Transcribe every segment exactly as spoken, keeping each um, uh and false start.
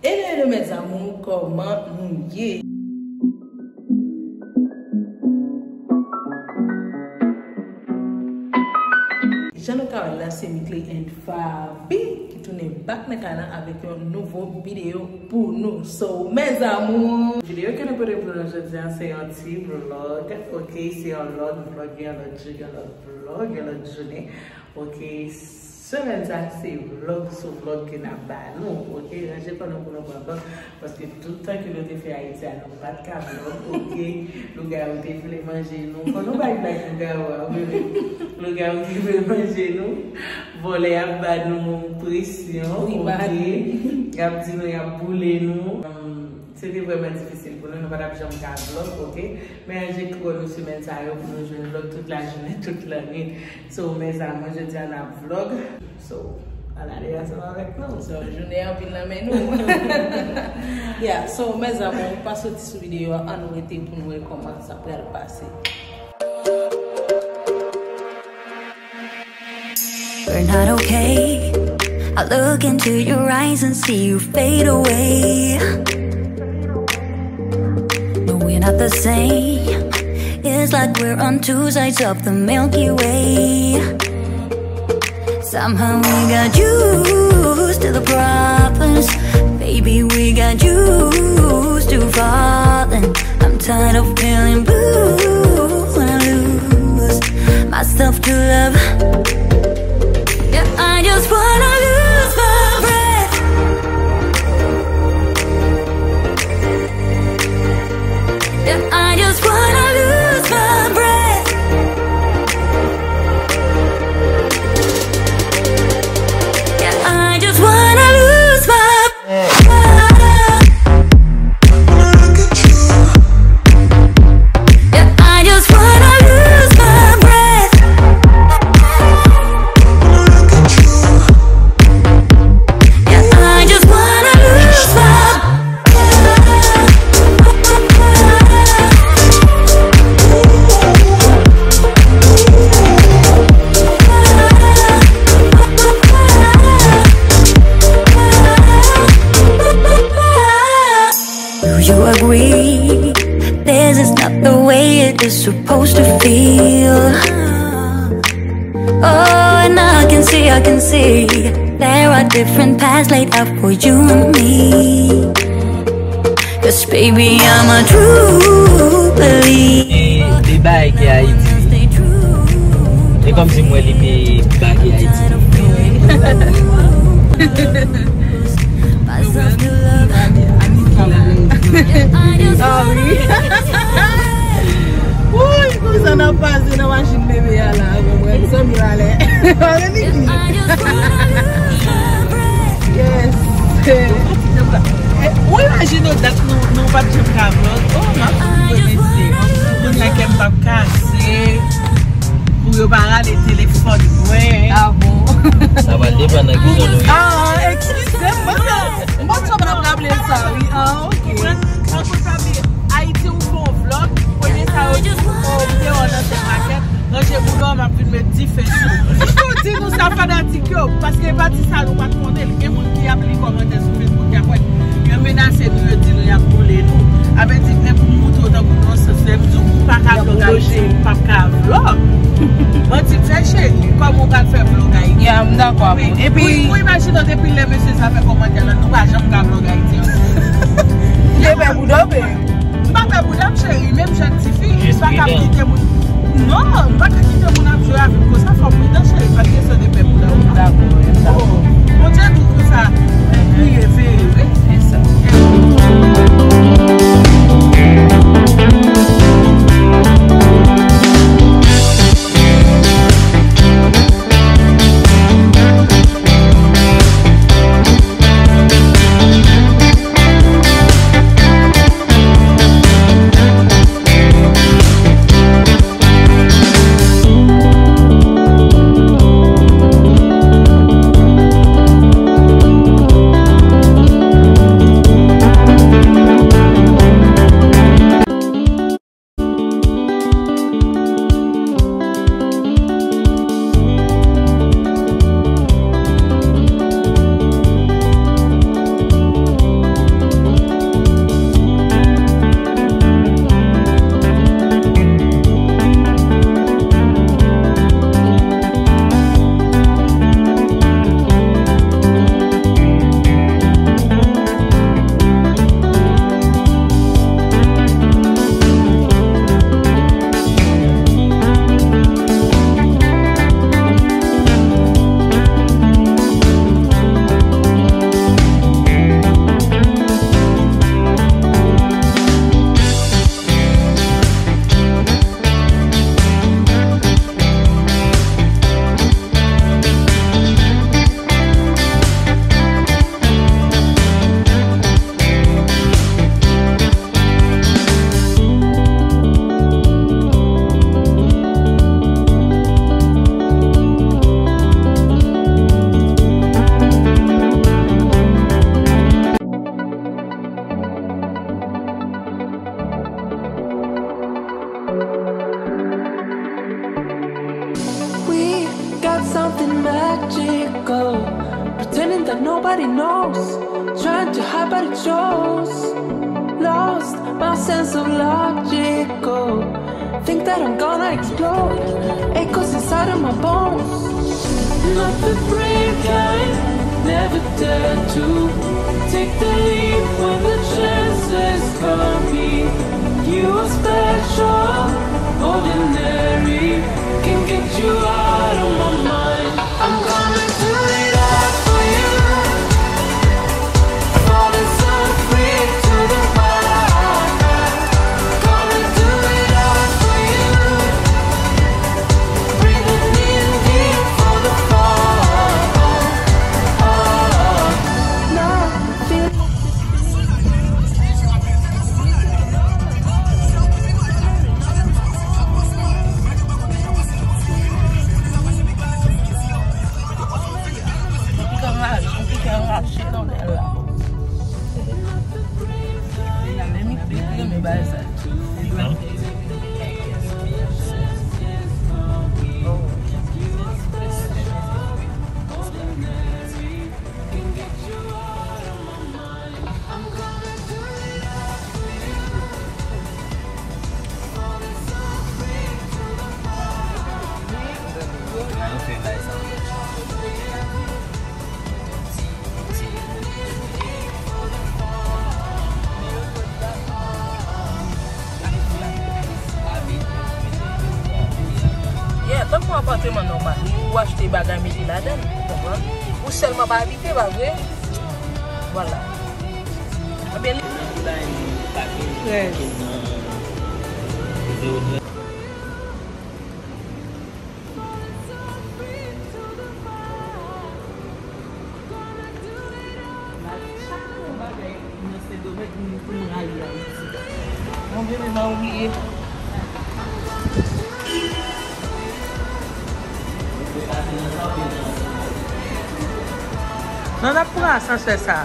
Hello, hello, mes amours, kòman nou ye? Jan nou ka wè la, se Mickley and Faby ki tounen back nan kay la avèk yon nouvo videyo pou nou. So, mes amours, videyo ke nou pote pou nou jodi a, se yon ti vlog. Ok, se yon lòt vlog, yon lòt jou, yon lòt vlog, yon lòt jounen. Ok, semèn sa se vlog sou vlog ke n ap ba nou. Ok, ranje kò nou pou nou pran vlog, paske tout tan ke nou te fè Ayiti a, nou pa t ka vlog. Ok, lougawou te vle manje nou. Fò nou bay blag lougawou a, wi, wi. Lougawou te vle manje nou. Vòlè ap ba nou presyon. Ok, y ap di nou y ap boule nou. Se te vrèman difisil pou nou, nou pa t ap janm ka vlog, ok? Men ranje kò nou semèn sa yo pou nou jwenn vlog tout lajounen, tout lannwit. So, mes amours, jodi a n ap vlog. So, al ale ansanm avèk nou. So, jounen an anpil nan men nou. Yeah, so, mes amours, pa soti sou videyo a, ann rete pou nou wè kòman sa pral pase. We're not okay. I look into your eyes and see you fade away. No, we're not the same. It's like we're on two sides of the Milky Way. Somehow we got used to the problems. Baby, we got used to falling. I'm tired of feeling blue when I lose myself to love. Yeah, I just wanna lose my breath. Yeah, I just wanna lose my breath. Yeah, I just wanna lose my Do you agree? This is not the way it is supposed to feel. Oh, and I can see, I can see there are different paths laid out for you and me. 'Cause baby, I'm a true believer. E, de bagay ki Ayiti. E kòmsi mwen li pi ba ki Ayiti. Ah wi. Wouyy, konsa n ap pase nan machin bebe a la, ou konprann? Zanmi la lè. Yes. Ou imajine w dat nou, nou pa t janm ka vlog. Oh, m ap fout remèsye. Kounye a kè m p ap kase. Pou yo pa rale telefòn mwen. Ah bon? Sa va depann nan ki zòn ou ye. Ah, eskize m, mwen fè, mwen sot ap raple l sa, wi. Ah, ok. Konprann? Antouka, men Ayiti, ou fè yon vlog, premye sa yo di, oh, ou deyò nan Sèt Makèt, ranje bouda w, m ap vin met dife sou ou. Pou di nou sa, fanatik yo, paske e pa ti sa nou pa t konnen l. Gen moun ki ap li kòmantè sou Facebook, y ap wè, yo menase nou, yo di nou y ap boule nou. Avè di, men pou m moutre w tankou yon sans, lè m di w, ou pa ka vlog Ayiti, ou p ap ka vlog. Manti m fè, cheri, kòman ou pral fè vlog Ayiti? Ya, m dakò avè w. Epi ou, ou imajine w depi lè mesye sa fè kòmantè la, nou pa janm ka vlog Ayiti ankò. Ou te pè bouda w, baby? M pa pè bouda m, cheri, menm jan tifi, m pa ka kite moun. Non, m pa ka kite moun ap jwe avè m konsa, fò m pridan, cheri, pa t kesyon de pè bouda ou non. Dakò, dakò. Oh, Bondye di konsa, priye, veye, wi. Se sa. Nobody knows, trying to hide but it shows. Lost my sense of logical. Think that I'm gonna explode. Echoes inside of my bones. Not the brave kind, never dare to take the leap when the chance is coming. You are special, ordinary, can get you out of my mind. I'm gonna do it all for you. Falling so free to the wild. Gonna do it all for you. Breathing in deep for the fall. Now I feel Yon pikan raje, yon pikan raje nan lè la. Nan menm li renmen bagay sa. Yeah, tankou apatman nòmal, ou achte bagay mete ladan l, ou konprann? Ou sèlman pa abite, pa vre? Vwala. Ebyen, li Trèz. Nan Sendomeng, vin pou n rayi Ayiti. Mon Dye, men m a oubliye. Non, n ap pran asansè sa.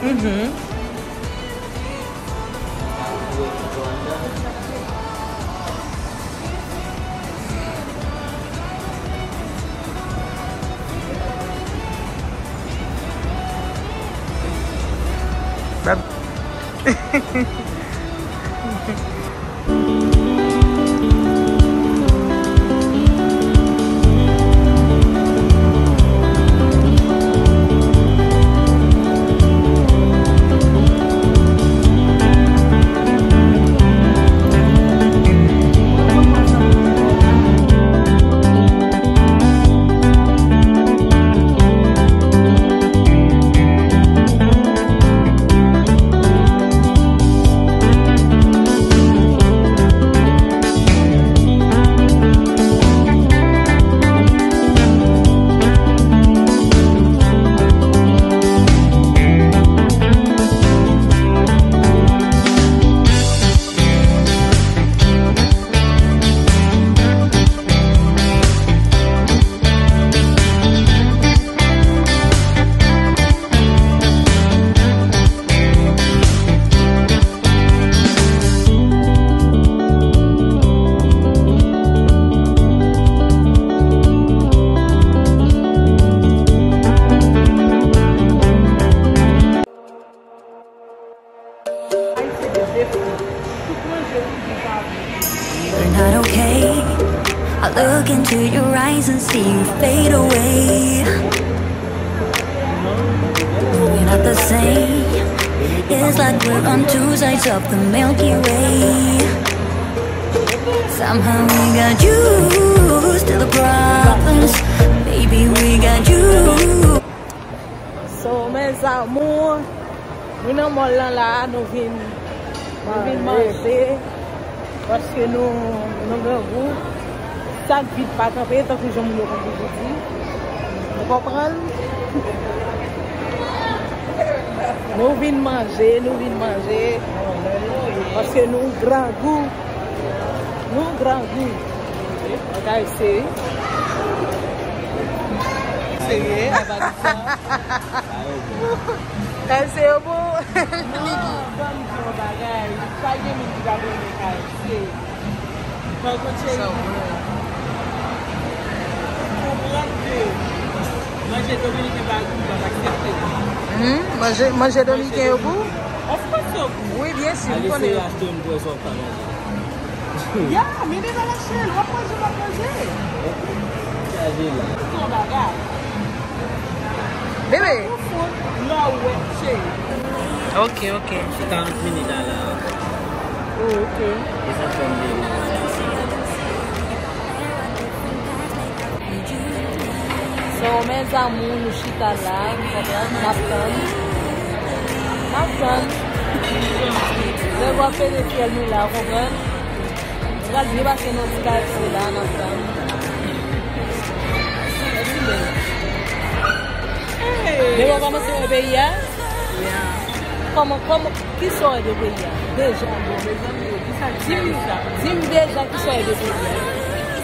Mhm. You're not okay. I look into your eyes and see you fade away. We're not the same. It's like we're on two sides of the Milky Way. Somehow we got used to the problems. Baby, we got you. So, mes amours, nou nan mall lan la, nou vin, nou vin manje, paske nou, nou grangou. Sa k vid pa kanpe, tankou jan moun yo konn toujou di. Nou konprann? Nou vin manje, nou vin manje, paske nou grangou. Nou grangou. Bagay serye. Serye, apa di sa? Bagay serye, bon. Non, ban m di yon bagay. Pa gen moun ki pa renmen K F C. Mwen konn cheri. Konprann ke Manje dominiken pa gou, m p ap aksepte. Hmm, manje, manje dominiken yo gou? Of course yo gou. Wi, byen si, m konnen yo gou. Ya, men devan la chèl, w ap manje, w ap manje. Chaje la. Tout yon bagay. Bebe. Ou fout, lè w wè, cheri. Ok, ok. Chita ant minit la la. Oh, ok. E sa fè m de. So, mes amours, nou chita la, ou konprann, n ap tann. N ap tann. Lè w ap pete fyèl nou la, ou konprann. Nou pral byen pase nan ti katye la, n ap tann. Mèsi, bebe. Depi w kòmanse wè peyi a? Kòman, kòman, kisa w wè de peyi a? Deja. Di m, di m deja kisa w wè de peyi a.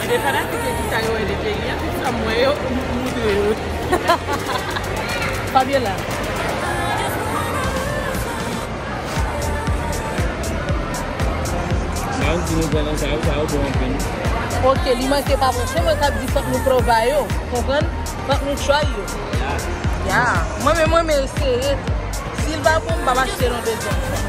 Se de fanatik yo ki sa yo wè de peyi a, tout sa m wè yo, m moutre yo. Fabiola. Sa yo di nou pran nan sa yo, sa yo bon anpil. Ok, li manke pa bon. Se mwen k ap di fòk nou pran yo, konprann? Fòk nou try yo. Ya. Ya. Mwen menm, mwen menm eseye tou. Si l pa bon, m p ap achte l yon dezyèm fwa.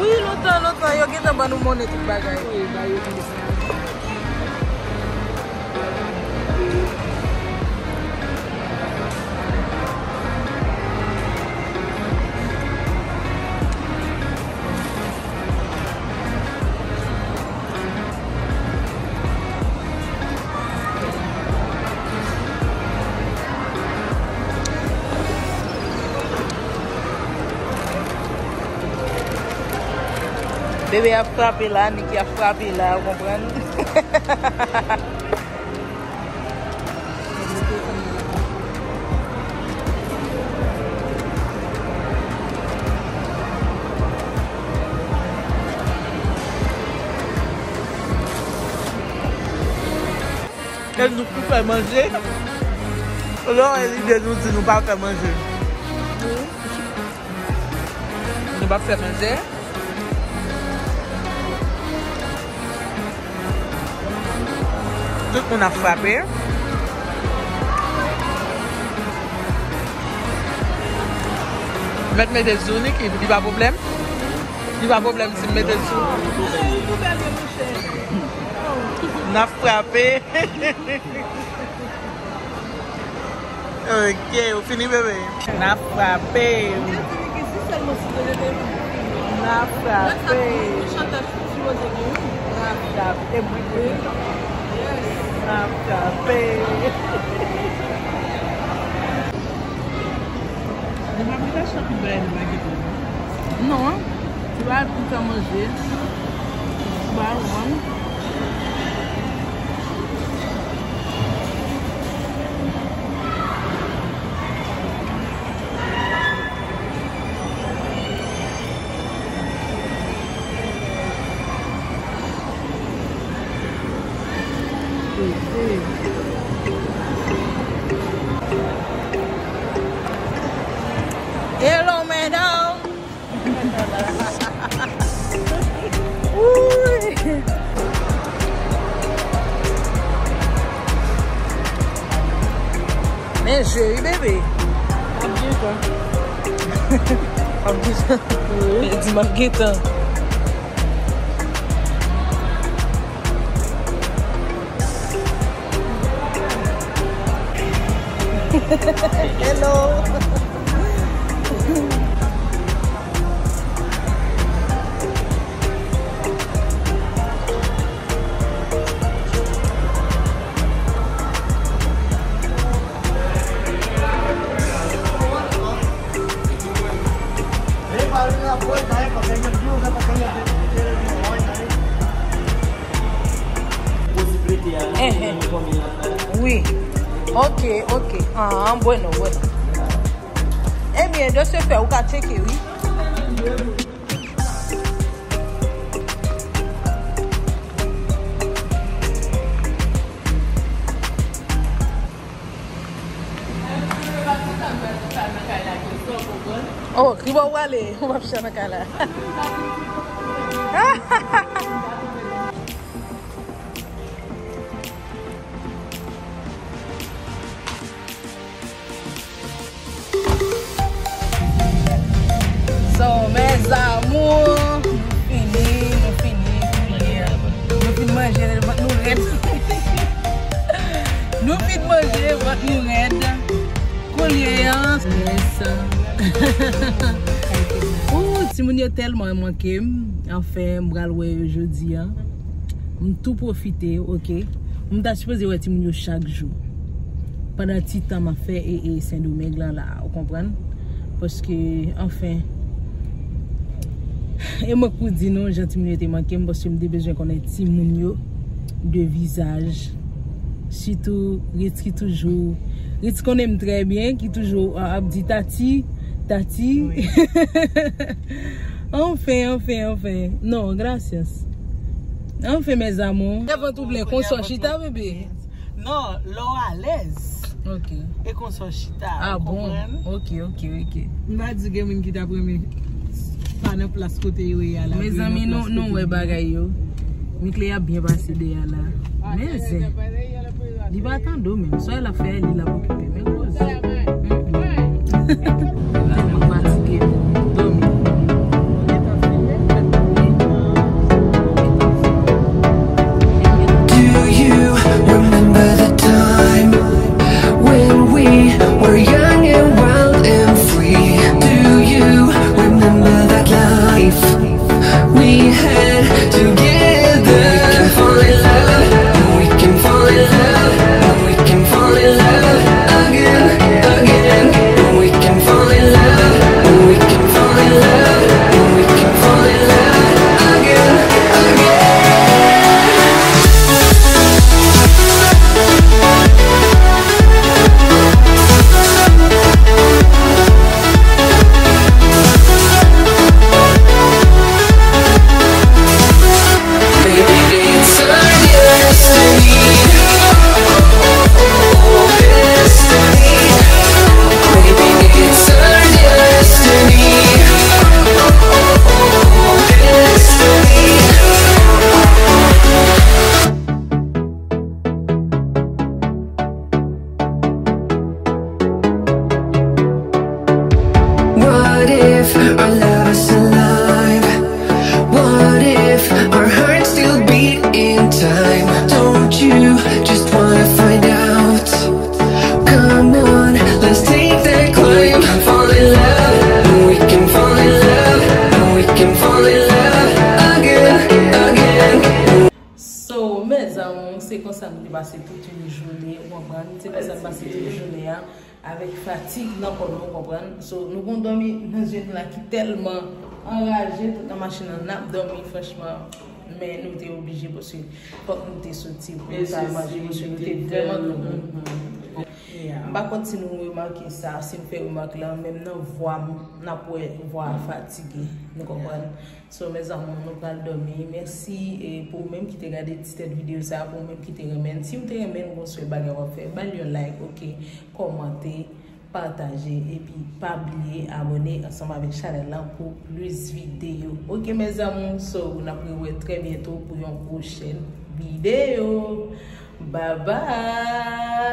Wi, lontan, lontan, yo gentan ban nou monnen tout bagay. Wi, ba yo konsa. Bebe ap frape la, Niki ap frape la, ou konprann? Kè nou pou fè manje. Lè w wè lide nou di nou pa fè manje. Nou p ap fè manje. Tout moun ap frape. Mèt mete sou li, ki, li pa pwoblèm. Li pa pwoblèm si m mete sou. N ap frape. Ok, ou fini, bebe? N ap frape. N ap frape. N ap frape. N ap frape. Depi aplitasyon ki bay li pa gen pwoblèm. Non. Li pa al pou tan manje. Li pa al won. Hello, madam. Ui. Men je wi, bebe. Ap gen tan. Ap gen tan. Wi. Di m ap gen tan. Hello. Ehn. Wi. Ok, ok. Ah, bueno, bueno. Ebyen, de ce fait, ou ka tcheke, wi. Oh, Bon, ou ale, ou p ap chita nan kay la. So, mes amours, nou fini, nou fini, koulye a. Nou fin manje, vant nou rèd. Nou fin manje, vant nou rèd. Koulye a, yes. Ooh, timoun yo tèlman manke m. Anfen, m pral wè yo jodi a. M tou pwofite, oke. M ta sipoze wè timoun yo chak jou. Pandan ti tan m ap fè e, e Sendomeng lan la, ou konprann? Paske, anfen, e mwen k pou di nou, jan timoun yo te manke m, paske m te bezwen konnen timoun yo de vizaj. Sitou Ritz ki toujou, Ritz konnen m trè byen, ki toujou, a, ap di, "Tati, Tati." Wi. Anfen, anfen, anfen. Non, gracias. Anfen, mes amours. Lè vant ou plen, konsa w chita, bebe. Non, lè w alèz. Ok. E konsa w chita, ah, ou bon, konprann? Ok, ok, ok. M pa di gen moun ki t ap renmen pa nan plas kote yo ye a la. Mezanmi, nou, nou wè bagay yo. Mickley ap byen pase deyò la. Men zen. Li pa tande w menm. Sa l ap fè, li l ap okipe. Men koze. Mm-mm. Tèlman fatige, dòmi. Do you remember the time when we were young and wild and free? Do you remember that life we had together? We can fall in love, we can fall in love, we can fall in love again, again. We can fall in love, we can fall in love, we can fall in love again, again. What if our love is alive? What if our hearts still beat in time? Don't you just wanna find out? Come on, let's take that climb. Fall in love, we can fall in love, we can fall in love again, again. So, mes amours, se konsa nou te pase tout yon jounen, ou konprann? Se konsa n pase tout jounen an, avèk fatig nan kò nou, ou konprann? So, nou gon dòmi nan je nou la ki tèlman anraje, tout nan machin nan, n ap dòmi, franchman. Men nou te oblije, paske fòk nou te soti pou nou ta al manje, paske nou te vrèman gou. M pa konn si nou remake sa, si m fè remak la, menm nan vwa m, n ap wè vwa a fatige, nou konprann? So, mes amours, nou pral dòmi. Mèsi, e, pou ou menm ki te gade ti tèt videyo sa, pou ou menm ki te renmen. Si w te renmen, ou gon swè bagay w ap fè, ba l yon like, oke? Kòmante, pataje, epi pa bliye abòne ansanm avèk chanèl lan pou plis videyo. Oke, mes amours, so, n ap rewè trè byento pou yon pwochèn videyo. Bye bye!